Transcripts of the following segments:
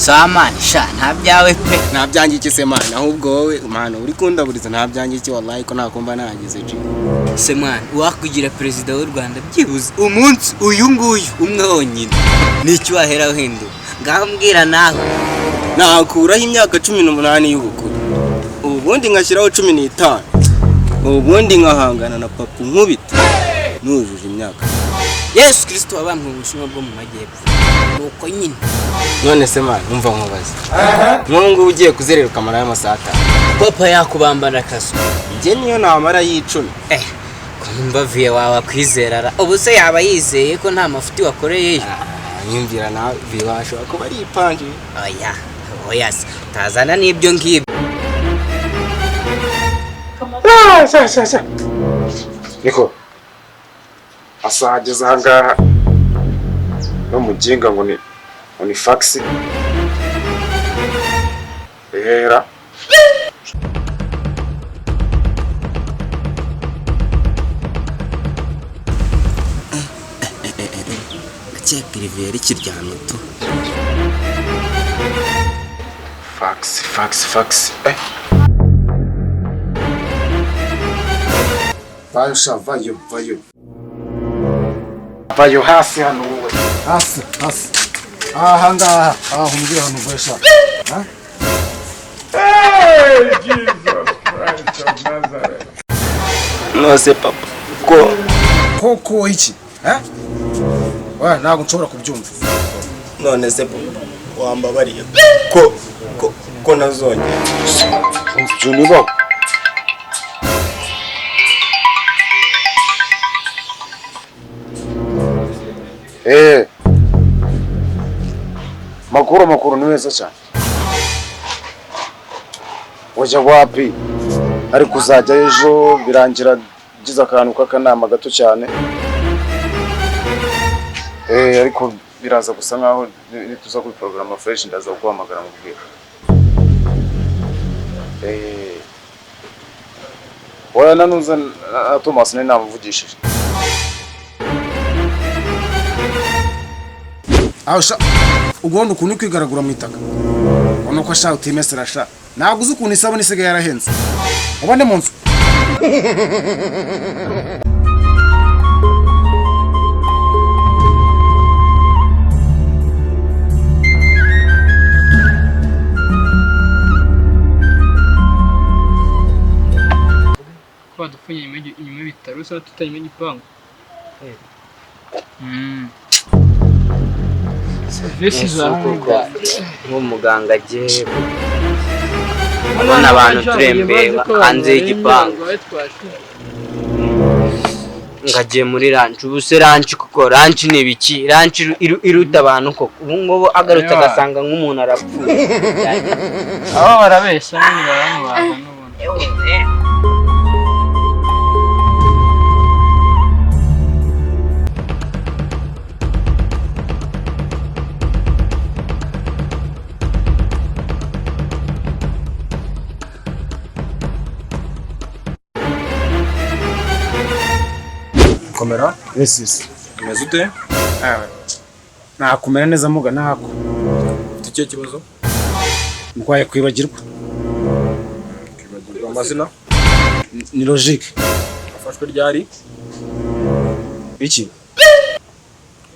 Sawa man, sha nta byawe pe. Nta byanjye iki se man? Ahubwo wowe man uri kundaburiza, nta byanjye iki? Wallahi ko nakumva nahageze ji. Se man, wakugira perezida w'u Rwanda byibuze umunsi uyu nguyu umwe wonyine, n'icyo wahera uhindura? Ngaho mbwira nawe. Nakuraho imyaka 18 y'ubukuru, ubundi ngashyiraho 15, ubundi nkahangana na papa nkubita nujuje imyaka. Yesu Kirisito wabambwe mu Bushinwa bwo mu majyepfo, nuko nyine. None se man, umva nkubaze, nk'ubu ngubu ugiye kuzerera ukamarayo amasaha 5? Papa yakubambana akazu. Njye niyo namara y'icumi. Eh, kumva viye wawe akwizera, ubu se yaba yizeye ko nta mafuti wakoreyeyo? Nyumvira nawe, viye ashobora kuba ari ipanji. Oya oya se, tazana n'ibyo ngibyo. Niko asahageze ahangaha no muginga ngo ni faxi ehera. Ndakeka Riviera ikiryamye tu. Faxi, faxi, faxi, eh. Vayo sha, vayo, vayo. Vayo hasi hano wowe. Hasi, hasi. Aha ngaha, aha umbwira ahantu uvuye sha. Ha? Nose papa ko Koko iki? Ha? Wa ntabwo nshobora kubyumva. None se papa, wambabariye ko nazongera? Ibyo nibaho. Eh. Makuru, makuru ni meza cyane. Ujya wapi? Ariko uzajya ejo birangira ngize akantu k'akanama gato cyane. Eh, ariko biraza gusa nkaho nituza kuri program fresh ndaza kuguhamagara mubwira. Eh. Oya, nanuza na Thomas nari namuvugishije. Aho sha, ubona ukuntu uri kwigaragura mu itaka. Ubona ko sha utimesera sha. Ntabwo uzi ukuntu isabune isigaye yarahenze. Ubone mu nzu. Ko badufunye inyuma y'ibitaro usaba tutanyuma y'igipangu. Serivisi za Nk'umuganga agiye ubona abantu turembeye hanze y'igipangu ngagiye muri ranch. Ubu se ranch kuko ranch ni ibiki? Ranch iruta abantu koko? Ubu ngubu agarutse agasanga nk'umuntu arapfuye. Abo barabeshya nyine, baramubaga n'ubundi. Komera. Yes, yes. Umeze ute? Nakumera neza muga nako. Ufite ikihe kibazo? Ndwaye kwibagirwa. Kwibagirwa amazina? Ni logique. Wafashwe ryari? Iki?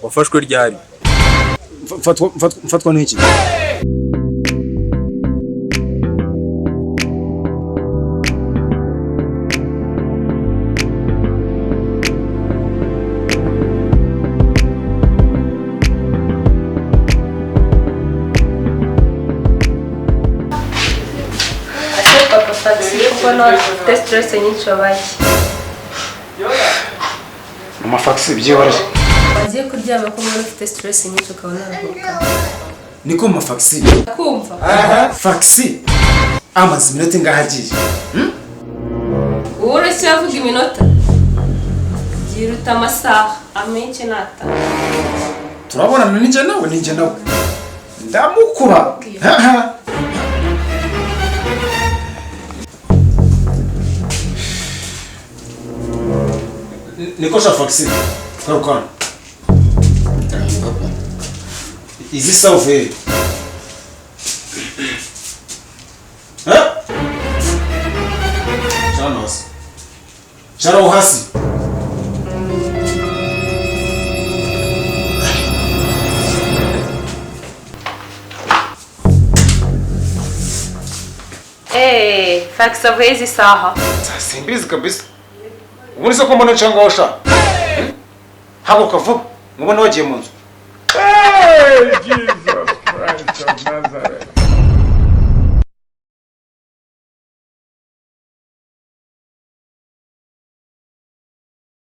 Wafashwe ryari? Mfatwa n'iki? Ese papa Faxi, kuko nawe ufite stress nyinshi, wabaye? Mama Faxi, byihorere. Wagiye kuryama ko mbona ufite stress nyinshi, ukaba unaruhuka? Niko mama Faxi. Kumva. Faxi. Amaze iminota ingahe agiye? Ubu uretse yavuga iminota byiruta amasaha amenshi n'atanu. Turabonana ninjye nawe, ninjye nawe. Ndamukura. Haha. Niko sha Faxi. Garuka hano. Izi sawa uvuye he? Cara aho hasi. Eh, Fax avuye izi saha. Simbizi kabisa. Ubundi se ko mbona nca ngaho sha? Haguruka vuba, mubone wagiye mu nzu. Hey, Jesus Christ of Nazareth.